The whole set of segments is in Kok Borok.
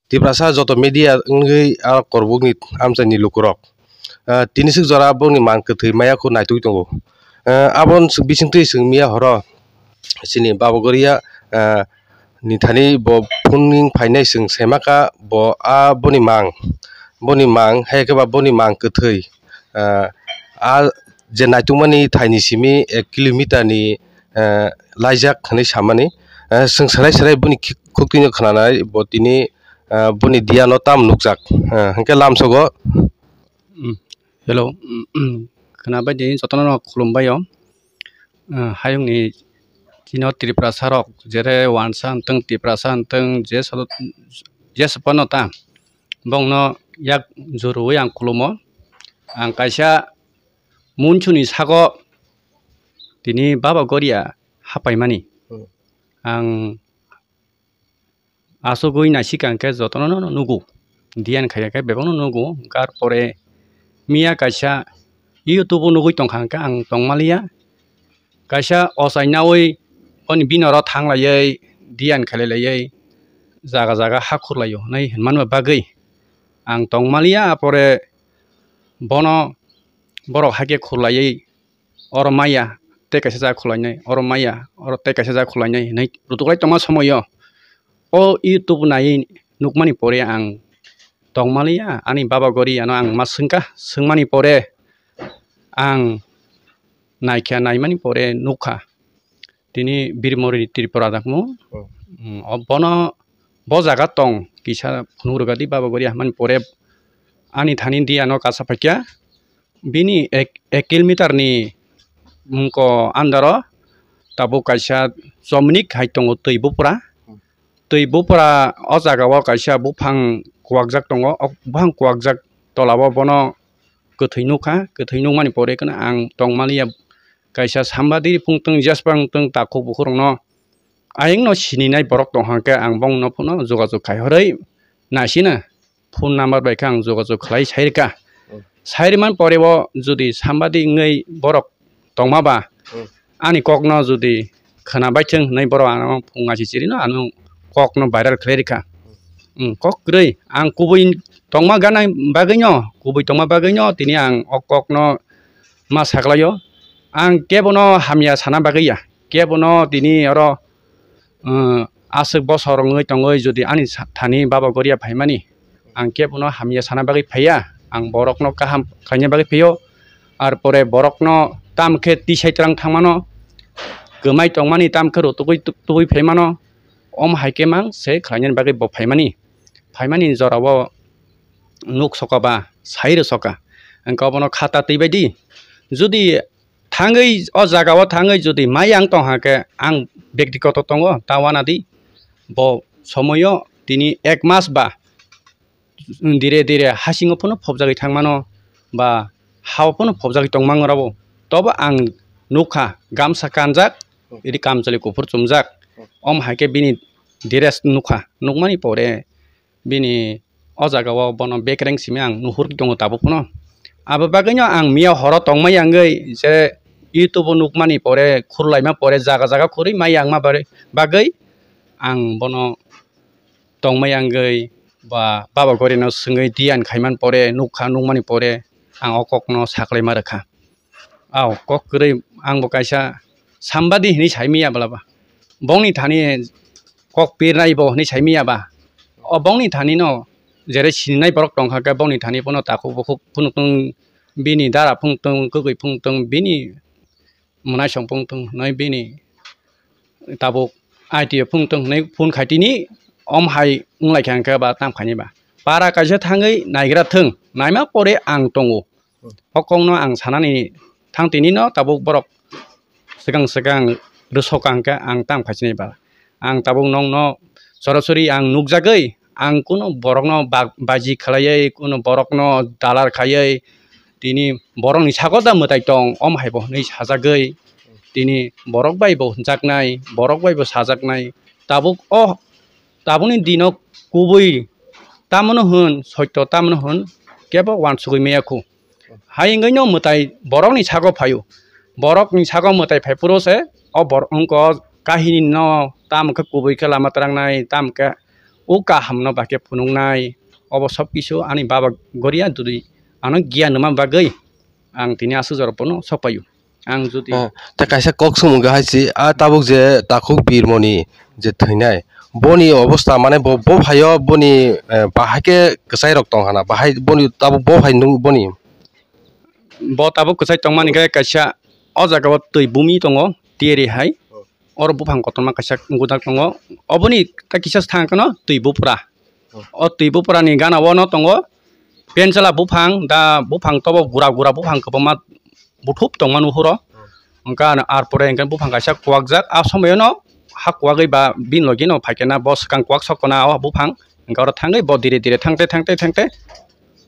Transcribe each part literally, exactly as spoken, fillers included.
Tiprasa joto media wngwi a korbukni amchaini lukurok, ah, tini swk jora bongni mang kwthwi maya kho naitugwi tongo. Ah, aboni bisingtwi chwng miya horo chini Baba Goria, ah, ni thani bo phone ning phainai chwng saimakha bo a boni mang, boni mang hai khe ba boni mang kwthwi, ah, a je naitukmani thaini simi ek kilometer ni, ah, laijak hinwi samani. Ah, chwng serai serai boni khuk-, khuktwino khwnanai bo tini, ah, boni diano tam nukjak. Ah, hinkhe lamsogo. Mm, hello. Khwnabai di jotono no khulumbai o. Ah, hayungni chino Tiprasa rok jere wansa wntwng, Tiprasa wntwng, je sodo, je sopono ta bongno yak jurui ang khulumo. Ang kaisa munchuni sago tini Baba Goria hapaimani. Hmm. Ang asugwi naisika hwnkhe jotono no nugo, diyan khaiya khe bebakno nugo. Hwnkhe ar pore miya kaisa YouTube o nugwi tongkha hwnkhe ang tongmaliya, kaisa ochai naui boni bini oro thanglaiwi diyan khailaiwi jaga jaga ha khurlaio hinwi hinmani bagwi ang tongmaliya. Apore bono borok haikhe khurlaiwi oro maya tei kaisa jaga khulainai, oro maya oro tei kaisa jaga khulainai hinwi rutuklai tongma somoio o YouTube naiwi nukmani pore ang tongmaliya, ani Baba Goria no ang ma swngkha, swngmani pore ang naikha, naimani pore nukha tini Birmori Tripura dakmo. Oh. Mm, o bono bo jaga tong kisa phunuk rwgadi Baba Goria hinmani pore ani thani diya no kasa phaikha. Bini ek, ek kilometer ni mungko andaro tabuk kaisa chomnik hai tongo twi bupra. Hmm. Twi bupra o jaga o kaisa buphang kuwakjak tongo. O buphang kuwakjak tola o bono kwthwi nukha. Kwthwi nukmani pore kheno ang tongmaliya, kaisa sambadi phungtwng, jesbang wngtwng, takhuk bukhuk rokno ayang no sininai borok tong hwnkhe ang bongno phano jogajog khai hwrwi naisina. Phone number bai khe ang jogajog khlai sai rwkha. Hmm. Sai rwmani pore o jodi sambadi wngwi borok tongma ba, hmm, ani kokno jodi khwnabai thwng hinwi borok ano phung achi chirino ano kokno viral khlai rwkha. Hmm, kok kwrwi ang kubui tongma gana bagwino, kubui tongma bagwino tini ang o kokno ma saklaio. Ang kebono hamya sana bagwi ya, kebono tini oro, uh, aswk bosor wngwi tongwi jodi ani sa-, thani Baba Goria phaimani, ang kebono hamya sana bagwi phaiya, ang borokno kaham khlaina bagwi phaio. Ar pore borokno tam khe tisai twlang thangmano, kwmai tongmani tam khe rutugwi tu-, tubui phaimano, om hai khe mang se khlainani bagwi bo phaimani. Phaimani jorao nuk soka ba sai rw soka, ang khe obono khata twi bai di. Jodi thangwi o jaga o thangwi jodi mayang tong hakhe ang bektigoto tongo ta wanadi. Bo somoyo tini ek mas ba dire dire hasingo phano phobjagwi thangmano ba hao phano phobjagwi tongmang rabo. Tobo ang nukha gamsa kanjak, iri kamchwlwi kuphur chumjak. Om hai khe bini dress nukha, nukmani pore bini o jaga o bono bekereng simi ang nuhur tongo tabuk phano. Abo bagwino ang miya horo tongmai yangwi je YouTube o nukmani pore khurlaima pore jaga jaga khurwi mai yangma bare bagwi ang bono tongmai yangwi ba Baba Gorino swngwi diyan khaiman pore nukha, nukmani pore ang o kokno saklaima rwkha. Au kok kwrwi ang bo kaisa sambadi hinwi saimiya bwlaba. Bongni thani kok pirnai bo hinwi saimiya ba. O bongni thani no jere sininai borok tongkha khe bongni thani phano takhuk bukhuk phunuk tong, bini dara phunuk tong, kwgwi phunuk tong, bini mwnaisong phunuk tong hinwi bini tabuk I T O phunuk tong hinwi phone khai tini om hai wng lai kha hwnkhe ba tam khaini ba. Para kaisa thangwi naigra thwng, naima pore ang tongo. O kokno ang sanani thang tini no tabuk borok swkang swkang rwsok ang khe ang tam khaichinai ba. Ang tabuk nokno sorasori ang nukjagwi ang kuno borokno ba-, baji khlaiwi kuno borokno dalar khaiwi tini borokni sago da mwtai tong om hai bo hwnwi sajagwi tini borok bai bo hwnjaknai, borok bai bo sajaknai. Tabuk o tabukni dino kubui tamono hwn, soito tamono hwn, kebo uansugwi maya khu. Hai wngwi no mwtai borokni sago phaio. Borokni sago mwtai phai phuru se o bor-, wngkha kahini no tamo khe kubui khe lama twlangnai, tamo khe o kahamno bahai khe phunuknai, obo sob kisu ani baba goria dudi ano giyan rwma bagwi ang tini aswk jora bono sok paio. Ang jodi Ah, tei kaisa kok swngmung hai si, a tabuk je takhuk birmoni je thwinai, boni obostha mane bo, bo phaio boni, eh, bahai khe kwchai rok tong hana, bahai boni tabuk bo phai nung boni. Bo tabuk kwchai tongmani khe kaisa o jaga o twi bumi tongo, tiyari hai. Oro buphang kotorma kaisa wngwi tongo. Oboni ta kisa thang kano twi bupra. O twi bupra ni gana o no tongo. Pensela buphang, da buphang tobo gura gura buphang kwbangma buthup tongma nuhuro. Hwnkhe ano ar pore hwnkhe buphang kaisa kuwakjak. A somoyo no ha kuwagwi ba bini logi no phaikhe na bo swkang kuwak sokona o buphang. Hwnkhe oro thangwi bo dire dire thangte thangte thangte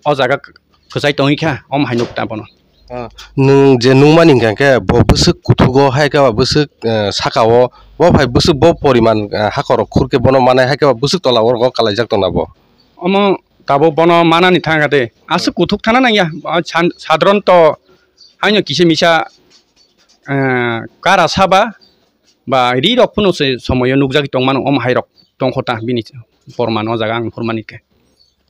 o jaga kwchai tongwi kha, omo hai nuk ta bono. Ah, nwng je nukmani hwnkha khe bo bwswk kuthugo hai khe ba bwswk, eh, saka o, bo phai bwswk bo poriman, eh, hakhorok khur khe bono manai hai khe ba bwswk tola o rwgo kalaijak tongna bo. Omo tabuk bono manani thang kha de, aswk kuthuk thana nangya, ah, san-, sadharanto haino kisa misa, eh, kara saba ba ri rok phano se somoyo nukjagwi tongmano, omo hai rok tongkho ta bini porman o jaga ang phurmani khe.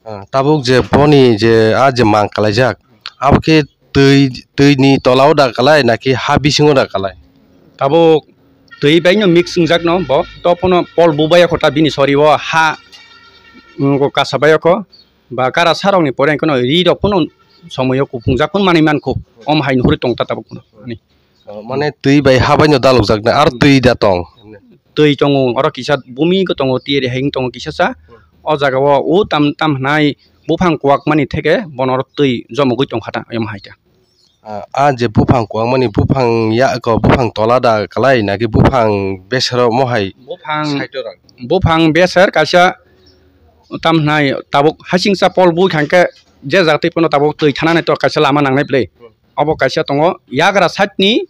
Ah, tabuk je boni je, ah, je mang kalaijak, abo khe twi, twi ni tola o da kalai naki ha bisingo da kalai? Tabuk twi bai no mix wngjak no bo, to phano pol bubai kho ta bini sori o ha, mm, kasa bai kho ba kara sa rok ni pore hwnkhe no ri rok phano somoyo kuphungjak phano manwi mankho, om hai nuhuri tong ta tabuk phano ani. Oh, mane twi bai ha bai no dalukjak na, aro twi da tong? Twi tongo, oro kisa bumi tongo, tiyari hai wng tongo kisa sa. O jaga o, o tam, tam hwnai buphang kuwak mani theke bono oro twi jomogwi tong kha ta, omo hai ta. Ah, ah, je buphang kuwak mani, buphang ya ko, buphang tola da kalai, naki buphang besero mo hai? Buphang, side o rang? Buphang beser kaisa tam hwnai tabuk hasingsa pol bui kha hwnkhe je jaga twi phano tabuk twi thanani to kaisa lama nangnai bwle. Obo kaisa tongo yagra side ni,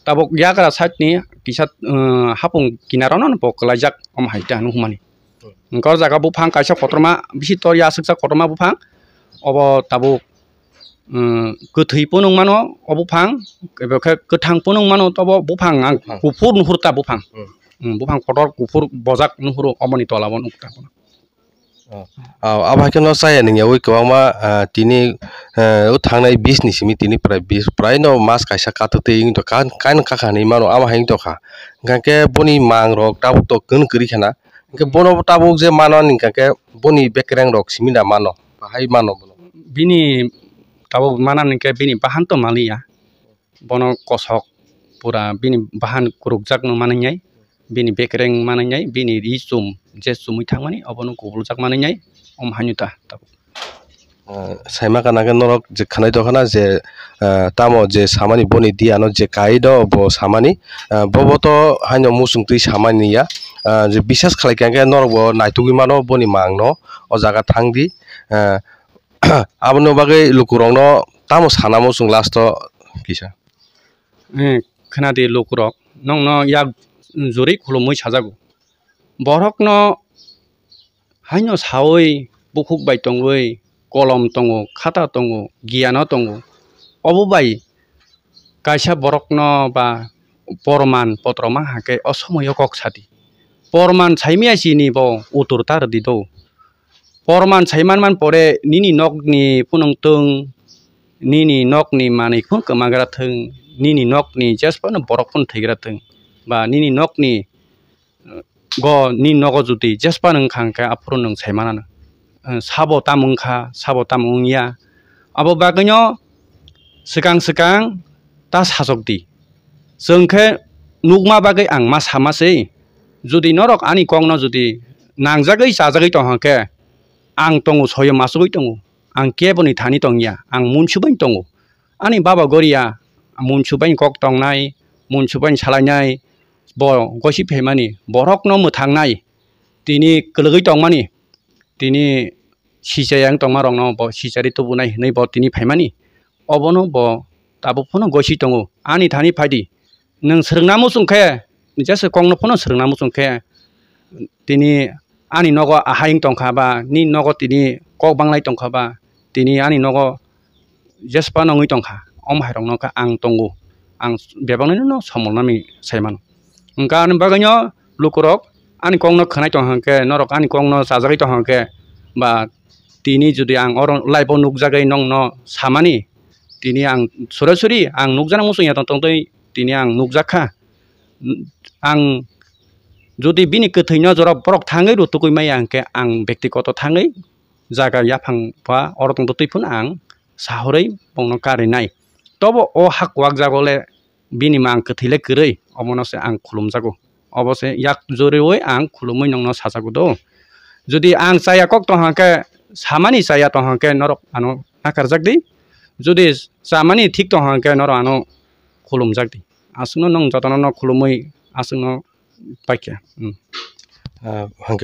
tabuk yagra side ni kisa, uh, hapung kinaro no bo kwlaijak omo hai ta nukmani. Hwnkhe o jaga buphang kaisa kotorma bisi tor ya aswkjak kotorma buphang, obo tabuk, um, kwthwi phano wng mano o buphang, ebo khe kwthang phano wng mano tobo buphang ang kuphur nuhur ta buphang. Hmm. Hmm, buphang kotor kuphur bojak nuhuro oboni tola o nuk ta. Oh. Ah, abo hai kheno chaya nungyaui kwbangma, ah, tini, eh, o thangnai bis ni simi tini prai bis, prai no mas kaisa katuk twi wng tong kha, kaino kakha hinwi mano, abo hai wng tong kha. Hwnkhe boni mang rok tabuk to kwrwng kwrwi khana. Hwnkhe bono tabuk je mano ani hwnkhe boni bekereng rok simi da mano, bahai mano bono. Bini tabuk manani hwnkhe bini bahan to maliya. Bono kosok pura bini bahan kwrwkjakno manangnai, bini bekereng manangnai, bini ri chum je chumui thangmani obono kubuljak manangnai, omo haino ta tabuk. Ah, saima kana khe norok je khanai tongkhana je, ah, tamo je samani boni di ano je kai do bo samani, ah, bobo to haino muchung twi samani ya, ah, je bisas khlai kha khe norok bo naitugwi mano boni mangno o jaga thang di, ah, aboni bagwi lukurokno tamo sana muchung last o kisa. Eh, khwnadi lukurok, nokno yak juri khulumui sajago. Borokno haino saui bukhuk bai tongwi kolom tongo, khata tongo, giyano tongo. Obo bai kaisa borokno ba porman potro ma hakhe o somoio kok sadi. Porman saimaya sini bo utur ta rwdi do. Porman sai manman pore nini nokni phunung twng, nini nokni manwi phun kwmagra thwng, nini nokni jesphano borok phun thwigra thwng, ba nini nokni, eh, go nini nogo jodi jesphano wngkha hwnkhe aphuru nwng sai manano, eh, sabo tamo wngkha, sabo tamo wngya. Abo bagwino swkang swkang ta sajokdi. Chwng khe nukma bagwi ang ma sama se, jodi norok ani kokno jodi nangjagwi chajagwi tongkha khe, ang tongo, soyo masugwi tongo, ang keboni thani tongya, ang munsubaini tongo. Ani baba goria munsubaini kok tongnai, munsubaini salainai, bo gosi phaimani, borokno mwthangnai, tini kwlwgwi tongmani, tini sichai ang tongmarokno bo sichari tubunai hwnwi bo tini phaimani. Obono bo tabuk phano gosi tongo. Ani thani phaidi, nwng swrwngna muchung khe, jesa kokno phano swrwngna muchung khe, tini ani nogo ahai wng tongkha ba, nini nogo tini kok banglai tongkha ba, tini ani nogo jesphano wngwi tongkha, omo hairokno khe ang tongo, ang bebaknwino somolnani sai mano. Hwnkhe ani bagwino lukurok ani kokno khwnai tong hwnkhe, norok ani kokno chajagwi tong hwnkhe, ba tini jodi ang oro live-o nukjagwi nongno samani, tini ang sorasori ang nukjana muchung ya tong tongtwi tini ang nukjakha. Ang jodi bini kwthwino jorok borok thangwi rutugwi maya hwnkhe, ang bektigoto thangwi jaga yaphang ba oro tongtwi phano ang sahorwi bongno karinai. Tobo o hak wak jagole bini mang kwthwi le kwrwi, omono se ang khulumjago. Obo se yak joriwi ang khulumwi nongno sajago do. Jodi ang chaya kok tong hwnkhe, samani chaya tong hwnkhe norok ano nakarjak di. Jodi chamani thik tong hwnkhe norok ano khulumjak di. Aswkno nong jotono no khulumwi aswkno paikha. Hmm. Ah, hwnkhe